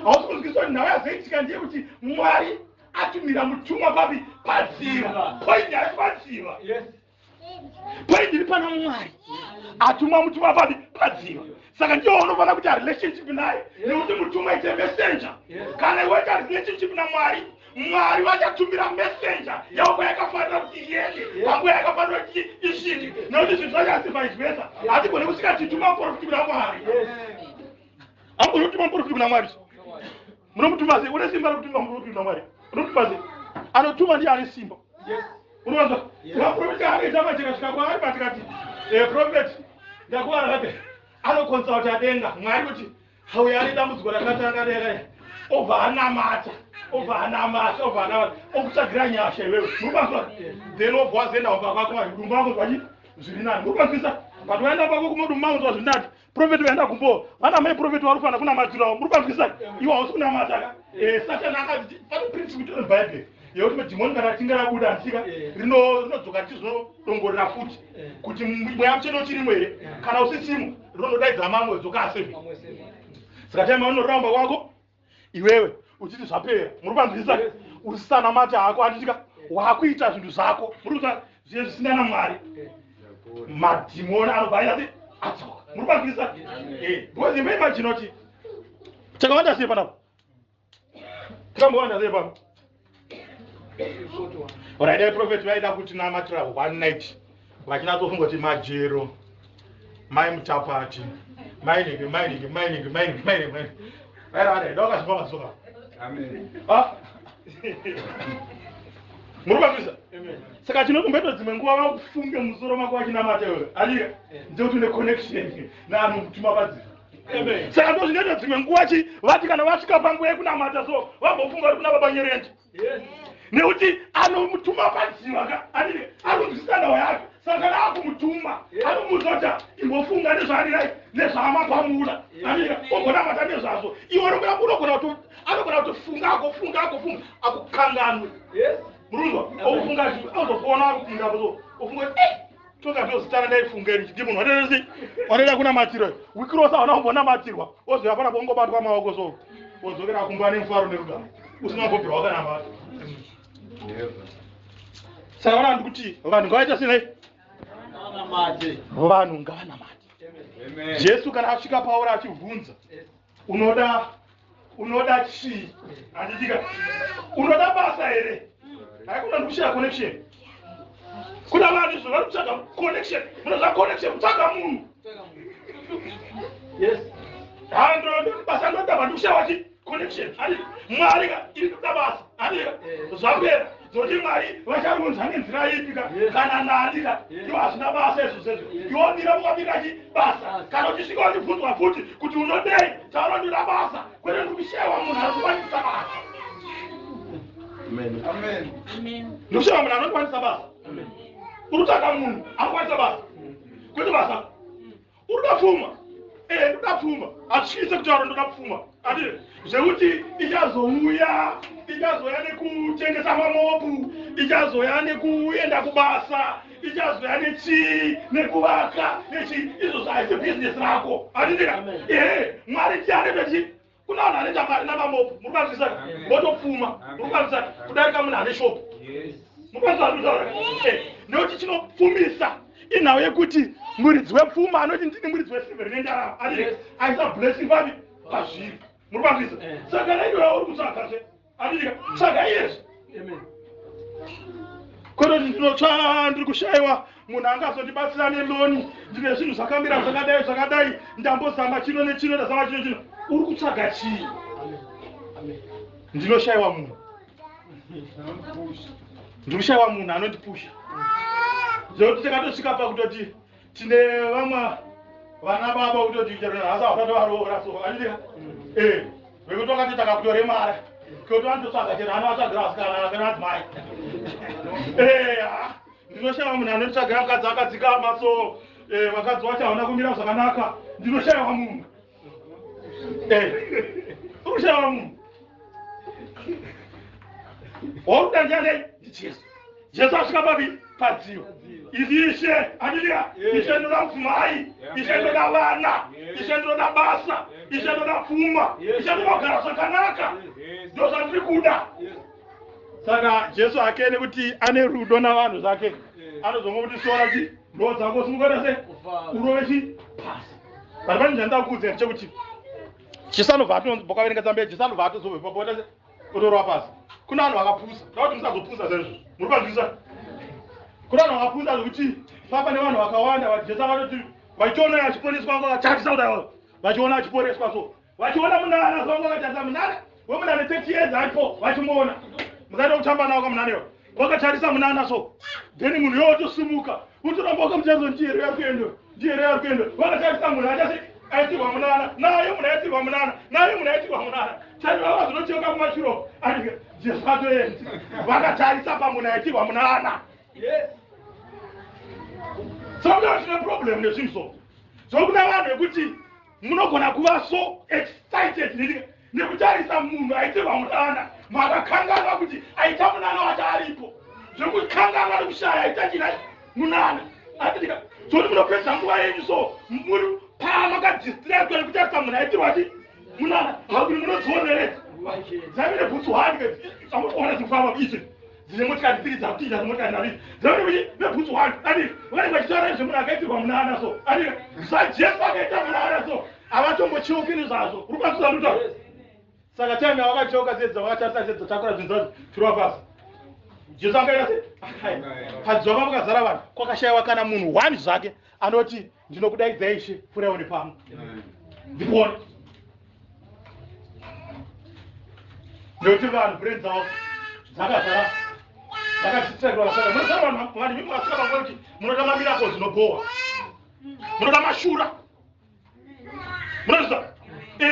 [SPEAKER 1] Hausi kunzwisisa kuti nhau yazoitika ndeyekuti Mwari atumira mutumwa papi? Padziva. Point yacho padziva. Point iri pana Mwari atuma mutumwa papi? Padziva. Saka ndiyo unofanira kuita relationship naye, nekuti mutumwa ite messenger. Kana iwe waita relationship naMwari, Mwari vachatumira messenger yauko yakafanira kuti iende panguva yakafanira kuti isvike, nekuti zvinhu zvacho asi vice versa. Hatigone kusvika tichituma muprofiti kuna Mwari. Hamugoni kutuma muprofiti kuna Mwari. Munomutuma sei? Une simba rekutuma muprofiti kuna Mwari? Unomutuma sei? Anotuma ndiye ane simba. Unowanza vaprofiti anoita macheka svika kwaari patikati, "Prophet, ndakuvara kake." Anokonsulta denga, Mwari, kuti hauya ane dambudziko rakati rakadai rakadai. Obva anamata, obva anamata, obva anamata, okutsvagira nyasha iwewe. Muri kwanzwa? Then obva wazoenda kumba kwako, dumba wako zvachi zviri nani. Muri kwanzwisa? But waenda kwako kumodumba manzwa zviri nani, prophet vaenda kumbo vana mai prophet vari kufanira kunamatirawo. Muri kwanzwisa? Iwe hausi kunamata ka. Satani akati pane principle iri mubhaibheri yekuti madhimoni kana achinge rabuda, handitika, rinodzoka richizodongorera futi kuti mweya mutsvene uchirimo here. Kana usisimo, rinonodaidza mamwe, dzoka aseven. Saka time unoramba wako iwewe uchiti zvapera, muri kwanzwisisa, usisanamata hako, handitika, wakuita zvinhu zvako, muri kuta zviye zvisina naMwari, madhimoni anobva aita se adzoka. Muri kwanzwisisa? Because imba imagine kuti takawanda sei panapa, takambowanda sei pano. Alright, dai prophet vaida kuti namatira one night, vachinatsofunga kuti majero, mai mutapati, mainingi, mainingi, mainingi, mainingi, mainingi, mainingi, vaira da wakazvipa madzoka. Ah. Muri kwanzwisisa? Saka chinokumboita dzimwe nguva vakufunge musoro mako vachinamata iwewe, andika, ndekuti une connection naanokutuma padziva. Saka ndo zvinoita dzimwe nguva chi vati kana vasvika panguva yekunamata, so vambofunga uri kuna baba Nyerende, nekuti anomutuma padziva ka, andike, anonzwisisa nhau yake. Saka kana akumutuma, anomuudza kuti imbofunga nezvaarirai nezvaamapamura, andike, ogonamata nezvazvo. Iwe anogona kutofunga, agofunga, agofunga, akukanganwe. Murunzwa? Okufunga, ozofona akupinda so ofunga kuti, "Eh, tonga ndozitana ndaifunga iri ndi munhu watoresi wanoda kunamatirwa." Wiki rose hauna kumbonamatirwa, ozoya panapo ongobatwa maoko, so wodzokera kumba nemufaro nerugare usina kumbobvira wakanamata. Saka vana ndikuti vanhu ngavaita sei? Vanhu ngavanamate. Jesu kana asvika pauri achibvunza, unoda chii? Handitika unoda basa here? Haikuna ndikushaya connection. Kuna vanhu izvo vari kutsvaga connection. Munoziva connection kutsvaga munhu.
[SPEAKER 2] Yes.
[SPEAKER 1] Basa ndoda vanhu kushaya chi connection. Handiti Mwari ka iri kuda basa. Handiti zvapera. Zoti Mwari vacharunza nenzira ipi ka kana nani ka iwo hazvina basa izvo zvezvo. Iwo mira mukamira chi basa. Kana uchisvika uchibvunzwa futi kuti unodei, taura ndoda basa. Kwete ndikushayiwa munhu anokwanisa basa.
[SPEAKER 2] Amen.
[SPEAKER 4] Amen.
[SPEAKER 1] Ndikushayiwa munhu anokwanisa basa. Uri kutsvaga munhu anokwanisa basa. Kwete basa. Uri kuda pfuma. Ndoda pfuma. Hazvisvitse kutaura ndoda pfuma. Handiti zvekuti ichazouya nekutengesa mamopu, ichazoya nekuenda kubasa, ichazoya nechii, nekuvaka, nechii. Izvozvo haisi bhizinesi rako. Handiti ka? Mwari ndiye anoita chii? Kuna vanhu vanoita mari namamopu. Muri kwanzwisisa? Votopfuma. Muri kwanzwisisa? Kudarika munhu ane shopu. Muri kwanzwisisa? Nekuti chinopfumisa inhau yekuti muridzi wepfuma anoti ndini muridzi wesirivheri nendarama. Handiti aisa blessing papi? Pazviri. Muri kwanzwisisa? Saka naiyoya uri kutsvaga zve. Handiti tsvaga iyezve. Kwete kuti ndinotsva ndiri kushayiwa munhu angazondibatsira neloni, ndine zvinhu zvakamira zvakadai zvakadai, ndambozama chino nechino, ndazama chino chino. Uri kutsvaga chii? Ndinoshayiwa munhu. Ndikushayiwa munhu anondipusha. Zvekuti takatosvika pakutoti tine vamwe vana baba kutoti chero nhasi havasati varoora so. Handiti ka? Vekuti vakati takakutoremara. Kuti vanototsvaga chero anovatsvagira vasikana kana madzimai. Ndinoshayiwa munhu anonditsvagira mukadzi akadzikama so. Vakadzi vacho havana kumira zvakanaka. Ndinoshayiwa munhu. Uri kushayiwa munhu. Wakuda ndiani? NdiJesu. Jesu asvika papi? Padziva. Iri Ishe, handiti Ishe ndoda mdzimai, Ishe ndoda vana, Ishe ndoda basa, Ishe ndoda pfuma, Ishe ndoda kugara zvakanaka. Ndo zvandiri kuda. Saka Jesu hake nekuti ane rudo navanhu zvake, anozongomuti sora chi ndoo dzako simuka sei urove chi pasi. But pane zvandida kukuudzai ndechekuti Jesu anobva atobokaverenga tsamba Jesu anobva atozobva ipapo oita sei? Otorova pasi. Kuna vanhu vakapusa. Ndoda kuti musazopusa saizvozvo. Muri kwanzwisisa? Kuna vanhu vakapusa zvekuti papa nevanhu vakawanda Jesu akatoti vachiona achiponeswa vanga vakatarisa kudai vachiona achiporeswa so. Vachiona munana so vanga vakatarisa munana wemunana 30 years aripo vachimuona. Musaita kutamba nawo kamunana iwo. Vakatarisa munana so. Then munhu iwo otosimuka. Utoramba wakamutarisa ndiye here ari kuenda. Ndiye here ari kuenda. Vakatarisa munhu achasi aitirwa munana. Naye munhu aitirwa munana. Naye munhu aitirwa munana. Chani vava zvinocheuka kumashuro. Ani Jesu atoenda. Vakatarisa pamunhu aitirwa munana.
[SPEAKER 2] Yes.
[SPEAKER 1] So kuna tine problem nezvinhu so. So kuna vanhu vekuti munogona kuva so excited nekutarisa munhu aitirwa munana. Makakanganwa kuti aita munana wacho aripo. Zvekukanganwa nekushaya aita china munana. Atitika. So munopedza nguva yenyu so muri pamakadistractwa nekutarisa munhu aitirwa chi munana. Hakuti munodzioneredza. Dzavire bhutsu hwani amutoona dzikufamba ichi. Dzine motikari 3 dzakupinda dzimotikari mbiri. Dzavire kuti nebhutsu hwani. Ani vanenge vachitaura nezvemunhu akaitirwa munana so. Ani zvaJesu akaita munana so. Havatombocheuki nezvazvo. Uri kwanzwa ndutaura? Saka time yavakacheuka dzedza vakatarisa dzedza takura zvinhu zvacho tirova pasi. Jesu akaita sei? Akaenda. Padziva pakazara vanhu kwakashayiwa kana munhu one zvake anoti ndinokudaidzai Ishe pfuuraiwo nepano. Ndikuone. Nekuti vanhu brain dzavo dzakazara dzakatitrakiwa saka munoziva vanhu vanhu vasvika panguva yekuti munoda mamiracles zvinobhowa. Munoda mashura. Munoziva?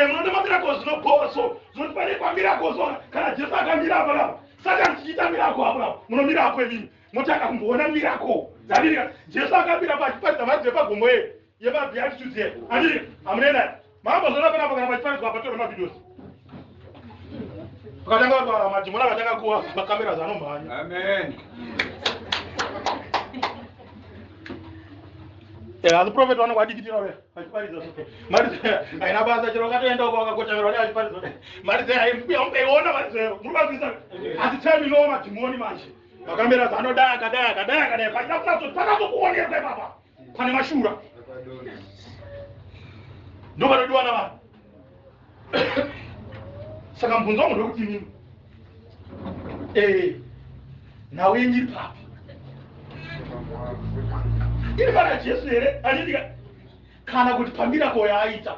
[SPEAKER 1] Munoda mamiracles zvinobhowa so. Zvinoti pane pamiracles ona kana Jesu akamira apo napo. Satan tichiita miracle apo napo. Munomira apo imimi. Motanga kumboona miracle. Dzadini? Jesu akamira pachiparidza mharidzo yepagomo ye yemabeatitudes ye. Handiti? Hamunena. Makambozoona panapa kana pachiparidzwa patorwa mavideos. Vakatanga kutaura madhimoni akatanga kuwa makamera anomhanya.
[SPEAKER 4] Amen.
[SPEAKER 1] Asi profeti vanonge vadikitira ve vachiparidza so mari haina basa, chero wakatoenda uko wakakotamirwa ne vachiparidza mari dzeaiona mari dzeyo muri kwanzisa. Asi time inowa madhimoni manje vakamera zanodai akadai akadai akadai, pachida kunatsoti pakatokuonerwa ipapa pane mashura, ndo panodiwa navanhu. Saka mubvunzo wangu ndekuti inini nhau yenyu iri papi? Iri pana Jesu here, anditika, kana kuti pamiracle yaaita?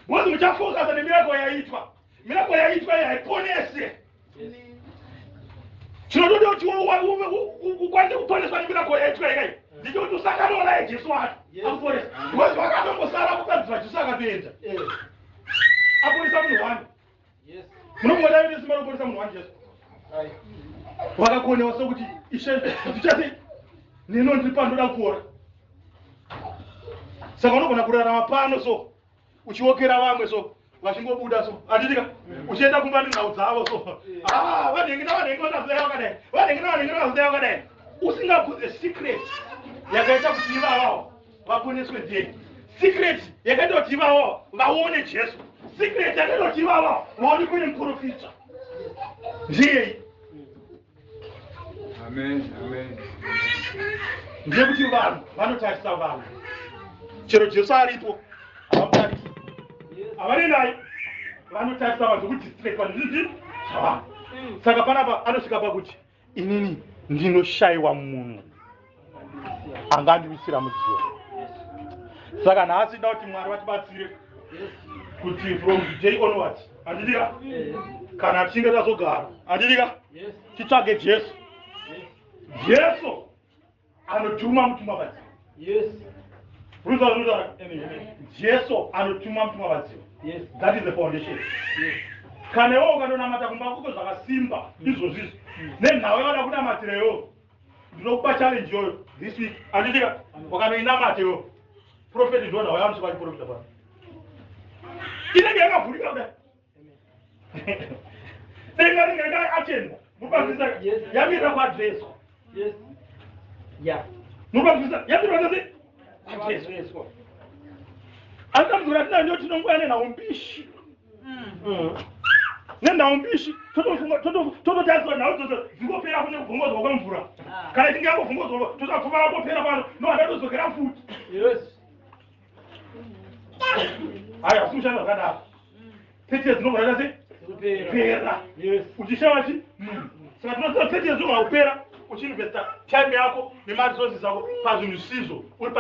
[SPEAKER 1] Because muchafokasa nemiracle yaitwa. Miracle yaitwa iyi haiponese. Chinotoda kuti ukwanise kuponeswa nemiracle yaitwa ikai ndechekuti usangane naye Jesu wacho akuponesa, because vakatombosara kukadzwa, Jesu akatoenda aponesa munhu wani. Munombodai nesimba rokuponesa munhu wani Jesu? Vakakonewa sokuti, "Ishe, ndichati nino ndiri pandoda kupora." Saka unogona kurarama pano so uchiokera vamwe so vachingobuda so, handitika, uchienda kumba nenhau dzavo so, ah, vanhenge navanhenge vakazodai vakadai, vanhenge navanhenge vakazodai vakadai, usingabvunze secret yakaita kuti ivavavo vaponeswe ndiye, secret yakaita kuti ivavavo vaone Jesu, secret yakaita kuti ivavavo vaonekwe nemuprofita ndiyei?
[SPEAKER 5] Amen. Amen.
[SPEAKER 1] Ndeyekuti vanhu vanotarisa vanhu, chero Jesu aripo havamutarisi, havane naye. Vanotarisa vanhu zvekudistractwa nezvizvi zvavanhu. Saka panapa anosvika pakuti, "Inini ndinoshayiwa munhu angandiwisira mudziyo." Saka nhasi nda kuti Mwari vatibatsire kuti from today onwards, handitika, kana tichinge tazogara, handitika, titsvage Jesu. Jesu anotuma mutumwa vadziva. Ruzva, Jesu anotuma mutumwa vadziva. That is the foundation. Kana iwe ukandonamata kumba kwako zvakasimba izvozvizvi nenhau yavada kunamatira iwewo, ndinokupa challenge iyoyo this week, handitika, wakanoinamata iwewo, profeti ndo nhau yanosvika achiprofita pano inenge yakavhurika kudai, denga rinenge atendwa mupazisa yamirira kuadreswa. Mupazisa yamirira tase kuadreswa. Asi dambudziko ratinayo ndo tinongoya nenhau mbishi, nenhau mbishi, tototariswa nhau dzodzo dzingopera kune kubvongodzwa kwemvura. Kana ichinge yangobvongodzwa, totapfuma vangopera pano, no handatodzokera futi. Haya, asi mushanda zvakadaro 30 years dzinogona ta sei pera uchishava chi munhu. Saka tinoziva 30 years dzinogona kupera uchiinvesta time yako nemaresources ako pazvinhu zvisizvo, uri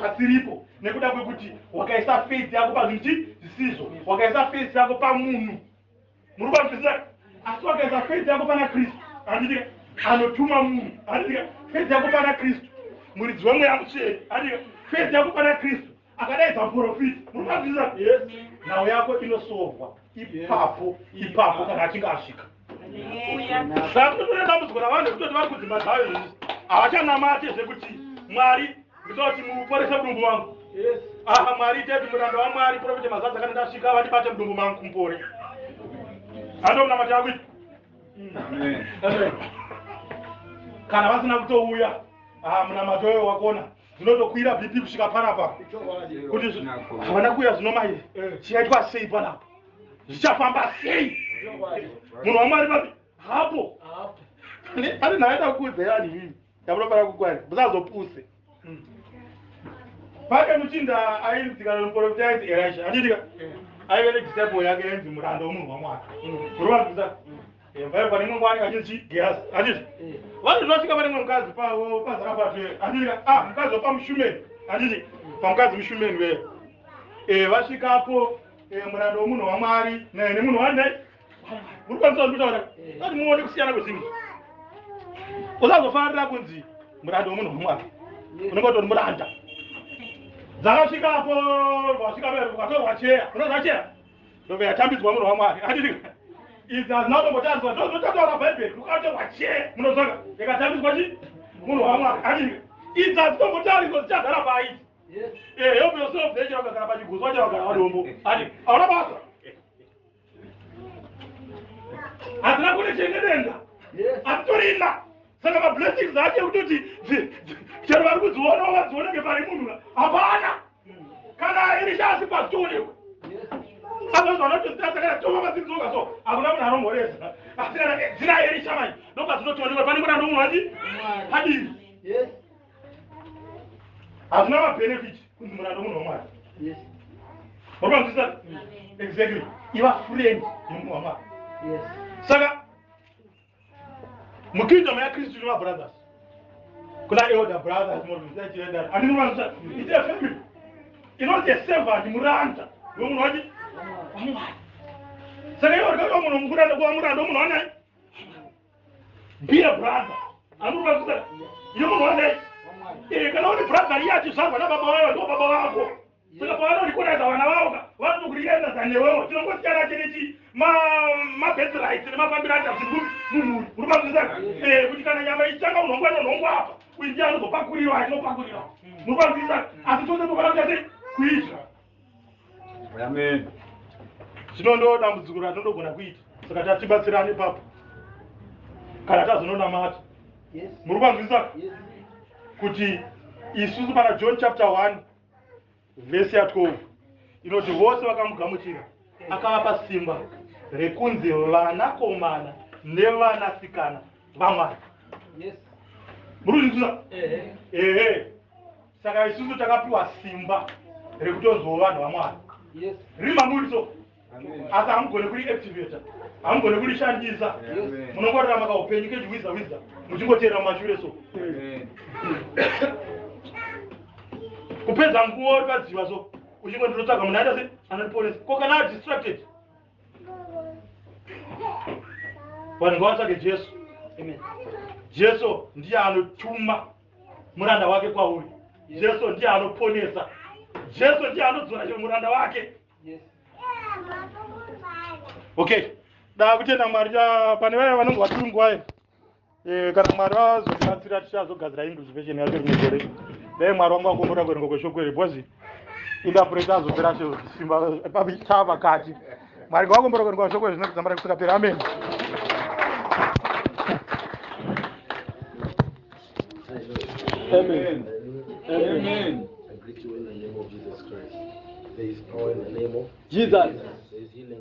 [SPEAKER 1] pasiripo, nekuda kwekuti wakaisa faith yako pazvinhu chi zvisizvo, wakaisa faith yako pamunhu. Muri kwanzwisisa? Asi wakaisa faith yako pana Kristu, handitika, anotuma munhu, handitika, faith yako pana Kristu muridzi wemweya mutsvene, handitika, faith yako pana Kristu akadaidza muprofita, muri kwanzwisisa? Nhau yako inosovwa ipapo ipapo kana achinge asvika. Saka tinotoona dambudziko ravanhu rekutoti vari kudzimba dzavo izvozvi havachanamate zvekuti, "Mwari, ndinoda kuti muporese mudumbu mangu." "Aha, Mwari, iteti muranda waMwari profeti Mazadza kana ndasvika vandibate mudumbu mangu kumupore." Hando munamati yakuita.
[SPEAKER 5] Amen.
[SPEAKER 1] Kana vasina kutouya, ah, munamato wewe wakona dzinotokwira BP kusvika panapa kuti havana kuuya. Zvino mai chichaitwa sei panapa? Zvichafamba sei? Munhu waMwari papi hapo pane nhau yaida kukuudzai vanhu imimi yamunofanira kukwari musazopuse. Pane muchinda ainzi, kana muprofita ainzi Elisha, handitika, aive nedisciple yake yainzi muranda wemunhu waMwari. Uri vayo pane imwe nguva anenge achinzi Gehazi, handiti? Vanhu vasvika pane mumwe mukadzi pazarapati, handitika, ah, mukadzi wapamushumeni, handiti, pamukadzi mushumeni weyo. Vasvikapo, muranda wemunhu waMwari nemunhu wanai muri kwanisa kutaura ati muone kusiyana kwezvinhu. Usazofarira kunzi muranda wemunhu waMwari, unenge utori muranda. Dzakasvikapo, vasvika vakatorwa cheya, unoziva cheya ndobva yatambidzwa munhu waMwari, handiti? Idzi hazina kutombotariswa, ndozototaura Bhaibheri. Kukatorwa cheya, munozvaka, yakatambidzwa chi munhu waMwari, handiti? Idzi hadzitombotariswa, dzichagara paidzi. Help yourself there, chero ukagara pachiguswa, chero ukagara padombo, handi hauna basa. Hadzina kune chengedenga, hadzitorina. Saka mablessings acho ekutoti chero vari kudzionawo vadzioneke pari munhu hapana. Kana Erisha asi pazvitoonekwa. Azozvanotozvitasakana tova madzinzoka so hakuna munhu anomhoresa. Asi kana dzina Erisha manje ndopadzinotoonekwa pane muranda womunhu wati padii. Hazvina mabenefit kunzi muranda womunhu waMwari. Uri Exactly. Iva friend yemunhu waMwari. Saka mukingdom yaKristu tine mabrothers. Kuna elder brothers, andinovanzwisisa. It's a family. Inonzi a servant, muranda wemunhu wachi waMwari. Saka iwe urikati munhu muranda kuva muranda wemunhu wanai? Be a brother. Andinovanzwisisa. Iye munhu wanai? Eh, kana uri brother iye achizvarwa nababa vayo ndo baba vako. Saka pavanorekodza vana vavo ka vanotokurekodza newewo. Tinongosiyana chete chi mabirthrights nemafambiro acho zvinhu mumhuri. Uri kuzwisisa? Eh, kuti kana nyama ichitanga unhongwa inonhongwa apa. Uyu ndiye anozopakurirwa achinopakurirwa. Muri kuzwisisa? Asi tose tofanira kuita sei? Kuizva.
[SPEAKER 5] Amen.
[SPEAKER 1] Zvino ndo dambudziko ratinodogona kuita. Saka tatibatsirane ipapo. Kana tazononamata. Muri kuzwisisa? Kuti isusu pana John chapter 1 vhesi ya 12 inoti vose vakamugamuchira akavapa simba rekunzi vanakomana nevanasikana vaMwari. Muri kuzwisisa? Ehe. Saka isusu takapiwa simba rekutonzwawo vanhu vaMwari. Riri mamuri so. Asi hamugone kuriactivata, hamugone kurishandisa. Munongorarama kaupenyu kechiwiza wiza muchingoteera mumashure so. Kupedza nguva uri padziva so uchingo ndinotsvaga munhu aita se anondiponesa. Ko kana adistracted? Vanhu ngavatsvage Jesu.
[SPEAKER 2] Amen.
[SPEAKER 1] Jesu ndiye anotuma muranda wake kwauri. Jesu ndiye anoponesa. Jesu ndiye anodzora chero muranda wake. Okay. Da kutenda Mwari pane vaya vanonge vatiri nguva kana Mwari vazotibatsira tichazogadzira English version yacho rimwe gore. Dai Mwari wanga wakomborera kuverenga kweshoko iri because indapureta azopera simba tava pakati. Mwari ngawakomborera kuverenga kweshoko iri zvinokudzambara kusvikapera. Amen.
[SPEAKER 5] Amen. Amen.
[SPEAKER 4] I greet you in the name of Jesus Christ. There is power in the name of
[SPEAKER 2] Jesus.
[SPEAKER 4] There is healing.